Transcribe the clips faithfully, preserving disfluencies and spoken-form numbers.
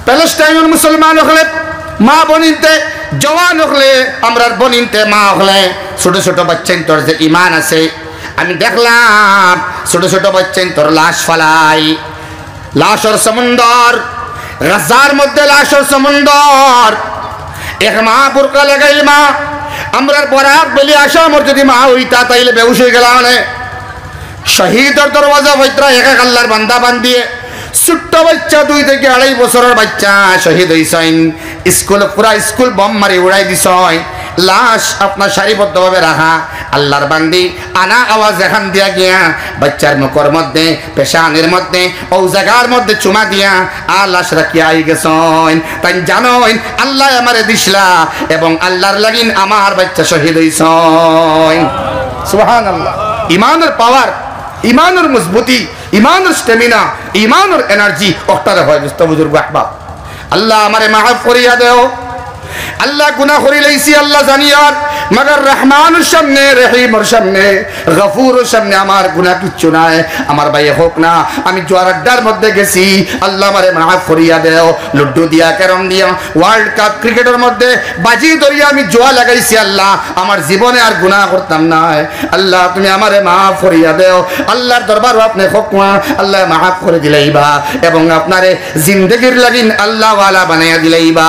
প্যালেস্টাইনর মুসলমান অকলে, মা বইনিন্তে, জওয়ান অকলে, আমরার বইনিন্তে, মা অকলে, ছোট ছোট বাইচ্চাইন্তর যে ইমান আছে, আমি দেখলাম ছোট ছোট বাইচ্চাইন্তর লাশ ফালাই, লাশর সমুন্দর, গাজার মধ্যে লাশর সমুন্দর। এক মা বুরকা লাগাইল মা, আমরার বরাক ভ্যালি আসামর যদি মা অইতা, তাইলে বেহুশ অইগেলা অনে। শহীদর দরওয়াজা ফাইতরা এক এক আল্লার বান্দা বান্দিয়ে। ছোট্ট বাইচ্চা, দুই থাকি আড়াই বছরর বাইচ্চা শহীদ অইছইন। স্কুল, পুরা স্কুল বোম মারি উড়াই দিছইন। লাশ আপনার সারিবদ্ধভাবে রাখা। আল্লার বান্দি আনা আওয়াজ এখান দিয়া গিয়া বাইচ্চার মুখর মধ্যে, পেশানির মধ্যে, অউ জাগার মধ্যে চুমা দিয়া আর লাশ রাখিয়া আইগেছইন। তাইন জানইন আল্লায় আমারে দিছলা এবং আল্লার লাগিন আমার বাইচ্চা শহীদ অইছইন। সুবহানাল্লাহ। ইমানর পাওয়ার, ইমানর মজবুতি, ইমানর স্ট্যামিনা, ইমানর এনার্জি অকটারে কয়, দোস্ত বুজুর্গ আহবাব। আল্লাহ আমারে মাফ করিয়া দেও। আল্লাহ গুনা করিলাইছি, আল্লাহ জানিয়ার, মগর রহমানর সামনে, রহিমর সামনে, গফুরর সামনে আমার গুনা কিচ্ছু নাই। আমার ভাইয়ে কউক না, আমি জুয়ার আড্ডার মধ্যে গেছি, আল্লাহ আমারে মাফ করিয়া দেও। লুডু দিয়া, ক্যারম দিয়া, ওয়ার্ল্ড কাপ ক্রিকেটর মধ্যে বাজি ধরিয়া আমি জুয়া লাগাইছি, আল্লাহ আমার জীবনে আর গুনা করতাম নায়। আল্লাহ তুমি আমারে মাফ করিয়া দেও। আল্লার দরবারো আপনে কউক না, আল্লায় মাফ করি দিলাইবা এবং আপনারে জিন্দেগির লাগিন আল্লাহওয়ালা বানাইয়া দিলাইবা।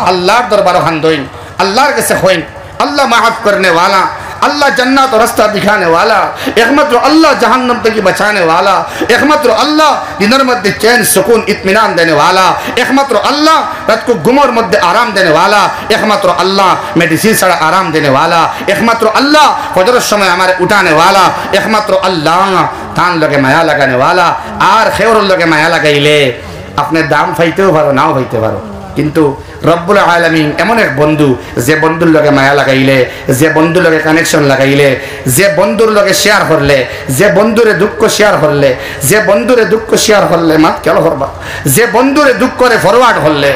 আল্লার দরবারো কান্দইন, আল্লার গেছে কইন, আল্লাহ মাফ করনে ওয়ালা, আল্লাহ জান্নাতর রাস্তা দেখানে ওয়ালা, একমাত্র আল্লাহ জাহান্নাম থাকি বাঁচানে ওয়ালা, একমাত্র আল্লাহ দিনর মধ্যে চ্যান, সুকুন, ইতমিনান দেনে ওয়ালা, একমাত্র আল্লাহ রাতকু ঘুমর মধ্যে আরাম দেনে ওয়ালা, একমাত্র আল্লাহ মেডিসিন ছাড়া আরাম দেনে ওয়ালা, একমাত্র আল্লাহ ফজরর সময় আমারে উঠানে ওয়ালা, একমাত্র আল্লাহ তান লগে মায়া লাগানে ওয়ালা। আর কেউর লগে মায়া লাগাইলে আপনে দাম পাইতেও পারো, নাও পাইতে পারো, কিন্তু রব্বুল আলামিন এমন এক বন্ধু, যে বন্ধুর লগে মায়া লাগাইলে, যে বন্ধুর লগে কানেকশন লাগাইলে, যে বন্ধুর লগে শেয়ার করলে, যে বন্ধুরে দুঃখ শেয়ার করলে, যে বন্ধুরে দুঃখ শেয়ার করলে, মাত খেয়াল করবা, যে বন্ধুরে দুঃখরে ফরওয়ার্ড করলে,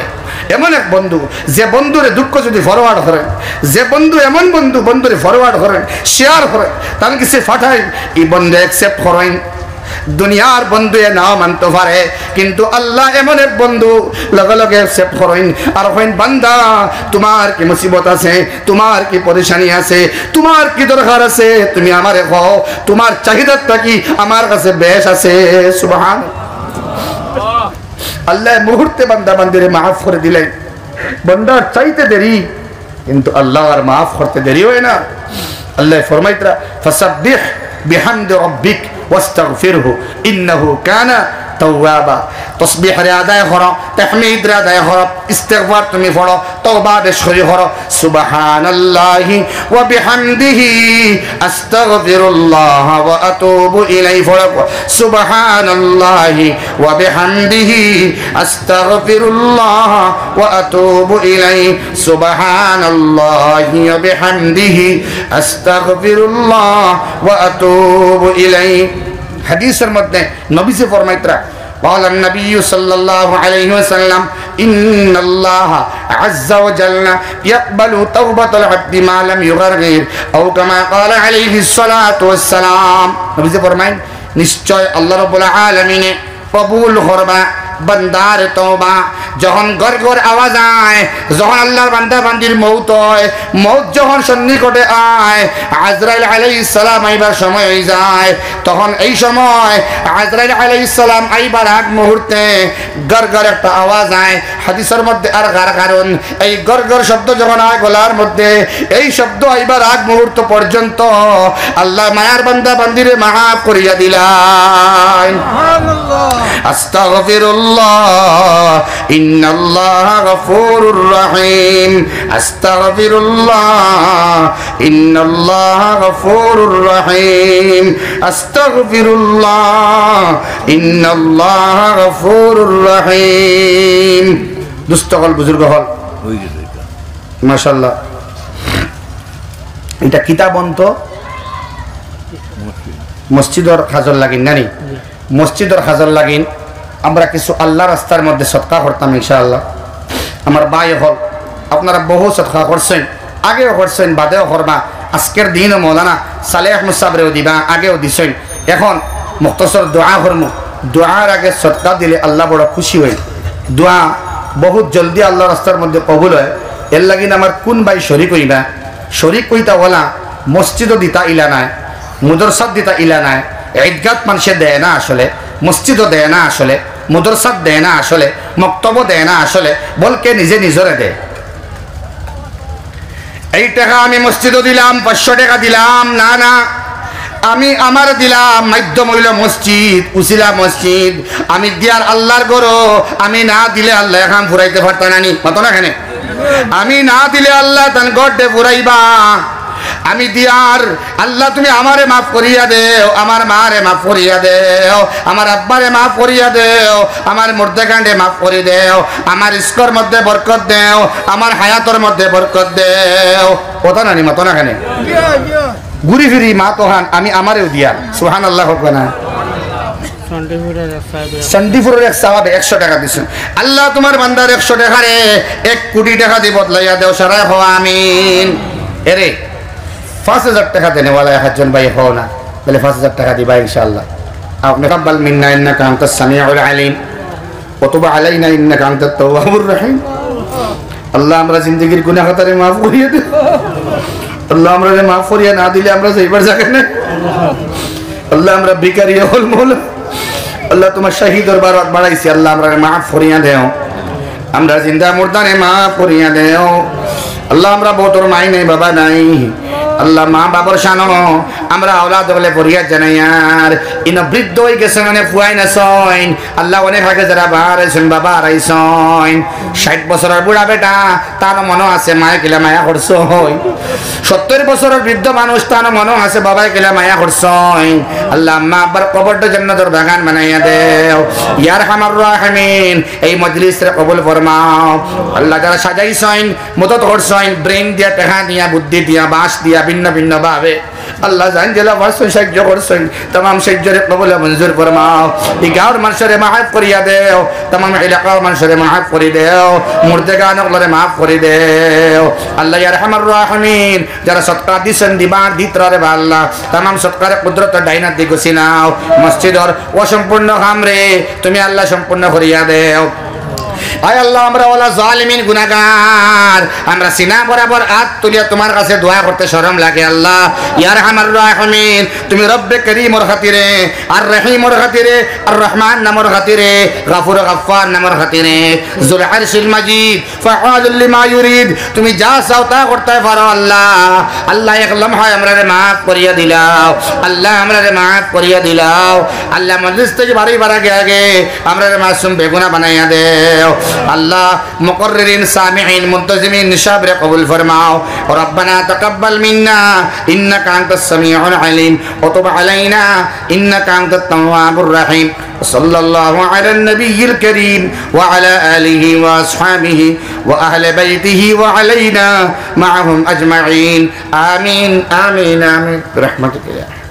এমন এক বন্ধু, যে বন্ধুরে দুঃখ যদি ফরওয়ার্ড করেন, যে বন্ধু এমন বন্ধু, বন্ধুরে ফরওয়ার্ড করেন, শেয়ার করেন, তান গেছে পাঠাইন, ই বন্ধু অ্যাকসেপ্ট করেন। দুনিয়ার বন্ধুয়ে নাও মানতো পারে, কিন্তু আল্লাহ এমন এক বন্ধু, লগে লগে অ্যাকসেপ্ট করইন। আর কইন, "বান্দা, তুমার কি মুসিবত আছে? তুমার কি পেরেশানি আছে? তুমার কি দরকার আছে? তুমি আমারে কও, তুমার চাহিদার থাকি আমার কাছে বেশ আছে।" সুবহান। আল্লাহ মুহূর্তে বান্দা বান্দিরে মাফ করি দিলাইন। বান্দার চাইতে দেরি, কিন্তু আল্লাহর মাফ করতে দেরি অয় না। আল্লায় ফরমাইতরা, "ফাসাব্বিহ বিহামদি রাব্বিক ওয়াস্তাগফিরহু ইন্নাহু কানা তাওয়াবা।" তসবিহরে আদায় করো, তাহমিদরে আদায় করো, ইস্তেগফার তুমি পড়ো, তওবা বেশ করি করো। সুবহানাল্লাহি ওয়া বিহামদিহি আস্তাগফিরুল্লাহ ওয়া আতুবু ইলাইহি পড়ো। সুবহানাল্লাহি ওয়া বিহামদিহি আস্তাগফিরুল্লাহ ওয়া আতুবু ইলাইহি। সুবহানাল্লাহি ওয়া বিহামদিহি আস্তাগফিরুল্লাহ ওয়া আতুবু ইলাইহি। হাদিসর মধ্যে নবীজি ফরমাইতরা, قال النبي صلى الله عليه وسلم، إن الله عز وجل يقبل توبة العبد ما لم يغرغر، أو كما قال عليه الصلاة والسلام। নবীজি ফরমাইন, নিশ্চয় আল্লাহ রাব্বুল আলামিনে কবুল করবা বান্দার তওবা। যখন গড়গড় আওয়াজ আয়, যখন আল্লাহর বান্দা বান্দির মউত অয়, মউত যখন সন্নিকটে আয়, আজরাইল আলাইহিস সালাম আইবার সময় অই যায়, তখন এই সময় আজরাইল আলাইহিস সালাম আইবার আগ মুহূর্তে গড়গড় একটা আওয়াজ আয়। হাদিসর মধ্যে আর গার কারণ, এই গড়গড় শব্দ যখন আয় গলার মধ্যে, এই শব্দ আইবার আগ মুহূর্ত পর্যন্ত আল্লাহ মায়ার বান্দা বান্দিরে মাফ করিয়া দিলাইন। সুবহানাল্লাহ। আস্তাগফিরুল্লাহ, ইন্নাল্লাহা গফুরুর রহিম। আস্তাগফিরুল্লাহ, ইন্নাল্লাহা গফুরুর রহিম। আস্তাগফিরুল্লাহ, ইন্নাল্লাহা গফুরুর রহিম। দুস্ত অকল, বুজুর্গ অকল। অই গেছে ইটা। মাশাআল্লাহ। ইটা কিতা বন্ধ? মসজিদ। মসজিদর কাজর লাগিন, নানি? জি। মসজিদর কাজর লাগিন আমরা কিছু আল্লাহর রাস্তার মধ্যে সদকা করতাম ইনশাআল্লাহ। আমার ভাই অকল, আপনারা বহু সদকা করছইন, আগেও করছইন, বাদেও করবা। আজকের দিনও মৌলানা সালেহ আহমদ সাহেবরেও দিবা, আগেও দিছইন। এখন মুখতসর দোয়া করমু। দোয়ার আগে সদকা দিলে আল্লাহ বড় খুশি অইন। দোয়া বহুত জলদি আল্লাহর রাস্তার মধ্যে কবুল অয়। এরলাগি আমার কুন ভাই শরিক অইবা? শরিক অইতা অলা মসজিদো দিতা ইলা নায়, মুদরসাত দিতা ইলা নায়, ইদগাত মানষে দেয় না আসলে, মসজিদো দেয় না আসলে, মুদরসাত দেয় না আসলে, মক্তবো দেয় না আসলে, বলকে নিজে নিজরে দেয়। এই টেকা আমি মসজিদো দিলাম, পাঁচশো টেকা দিলাম, না, না, আমি আমারে দিলাম, মাধ্যম অইলো মসজিদ, উছিলা মসজিদ। আমি দিয়ার আল্লাহর ঘরো, আমি না দিলে আল্লায় কাম ফুরাইতা পারতা নানি, মাতো না কেনে? আমি না দিলে আল্লায় তান ঘররে ফুরাইবা। আমি দিয়ার আল্লাহ, তুমি আমারে মাফ করিয়া দেও, আমার মারে মাফ করিয়া দেও, আমার আব্বারে মাফ করিয়া দেও, আমার মুর্দেগানরে মাফ করি দেও, আমার রিজকর মধ্যে বরকত দেও, আমার হায়াতর মধ্যে বরকত দেও। কথা নানি, মাতো না কেনে? ঘুরি ফিরি মাতোখান আমি আমারেও দিয়া। সুবহানাল্লাহ কউক্কা না। সন্ডিপুরর এক সাহাবে একশো টেকা দিছইন। আল্লাহ, তুমার বান্দার একশো টেকারে এক কুটি টেকা দি বদলাইয়া দেও, সারায় কও আমিন। এরে, পাঁচ হাজার টেকা দেনেওয়ালা একজন ভাই কও না, তাইলে পাঁচ হাজার টেকা দিবা ইনশাআল্লাহ। আপনি তাকাব্বাল মিন্না ইন্নাকা আনতাস সামিউল আলিম। ওয়া তুব আলাইনা ইন্নাকা আনতাত তাওয়াবুর রহিম। আল্লাহ, আমরা জিন্দেগির গুনাহ খাতারে মাফ করিয়া দেও। আল্লাহ, আমরারে মাফ করিয়া না দিলে আমরা যাইবার জাগা নাই। আল্লাহ, আমরা ভিখারি অকল মৌলা। আল্লাহ, তুমার শাহী দরবারো আত বাড়াইছি, আল্লাহ, আমরারে মাফ করিয়া দেও। আমরা জিন্দা মুর্দারে মাফ করিয়া দেও। আল্লাহ, আমরা বউতর মাই নাই, বাবা নাই। আল্লাহ, মা বাবার শানো আমরা আওলাদ অকলে ফরিয়াদ জানাইয়ার। ইনো বৃদ্ধ অইগেছইন, মানে ফুয়াইন আছইন, আল্লাহ, অনেক আগে যারা বাবা হারাইছইন, বাবা হারাইছইন, ষাইট বছরর বুড়া বেটা, তানও মনো আছে মায়ে কিলা মায়া করছইন। সত্তইর বছরর বৃদ্ধ মানুষ, তানও মনো আছে বাবায় কিলা মায়া করছইন। আল্লাহ, মা আব্বার কবরটা জান্নাতর বাগান বানাইয়া দেও। ইয়া আরহামার রাহিমিন, এই মজলিসরে কবুল ফরমাও। আল্লাহ, যারা সাজাইছইন, মদত করছইন, brain দিয়া, টেকা দিয়া, বুদ্ধি দিয়া, বাঁশ দিয়া, ভিন্ন ভিন্ন ভাবে, আল্লাহ, যাইন যেলা পারছইন সাহায্য করছইন, তামাম সাহায্যরে কবুল মঞ্জুর ফরমাও। ই গাঁওর মানষরে মাফ করিয়া দেও, তামাম এলাকার মানষরে মাফ করি দেও, মুর্দেগান অকলরে মাফ করি দেও। আল্লাহ, ইয়া আরহামার রাহিমিন, যারা সদকা দিছইন, দিবার দিতরা রে বা আল্লাহ, তামাম সদকারে কুদরতর ডাইনাত দি গুছি নাও। মসজিদর অসম্পূর্ণ কামরে তুমি আল্লাহ সম্পূর্ণ করিয়া দেও। আয় আল্লাহ, আমরা অলা জালিমিন গুনাগার, আমরা সিনা বরাবর আত তুলিয়া তুমার কাছে দোয়া করতে শরম লাগে আল্লাহ। ইয়া আরহামার রাহিমিন, তুমি রব্বে করিমর খাতিরে, আর রহিমর খাতিরে, আর রহমান নামর খাতিরে, গাফুর গাফফার নামর খাতিরে, জুল আরশিল মাজিদ, ফাআলুল লিমা ইউরিদ, তুমি যা চাও তা করতে পারো আল্লাহ। আল্লাহ, এক লমহায় আমরারে মাফ করিয়া দিলাও, আল্লাহ, আমরারে মাফ করিয়া দিলাও। আল্লাহ, মজলিস থাকি বারইবার আগে আগে আমরারে মাসুম বেগুনা বানাইয়া দেও আল্লাহ। মুকররিন, সামিইন, মুনতাজিমিন সবরে কবুল ফরমাও। রব্বানা তাকাব্বাল মিন্না ইন্নাকা আনতাস সামিউল আলিম ওয়া তুব আলাইনা ইন্নাকা আনতাত তাওয়াবুর রহিম। وصلى الله على النبي الكريم وعلى آله وأصحابه وأهل بيته وعلينا معهم أجمعين. آمين، آمين، آمين. برحمتك يا أرحم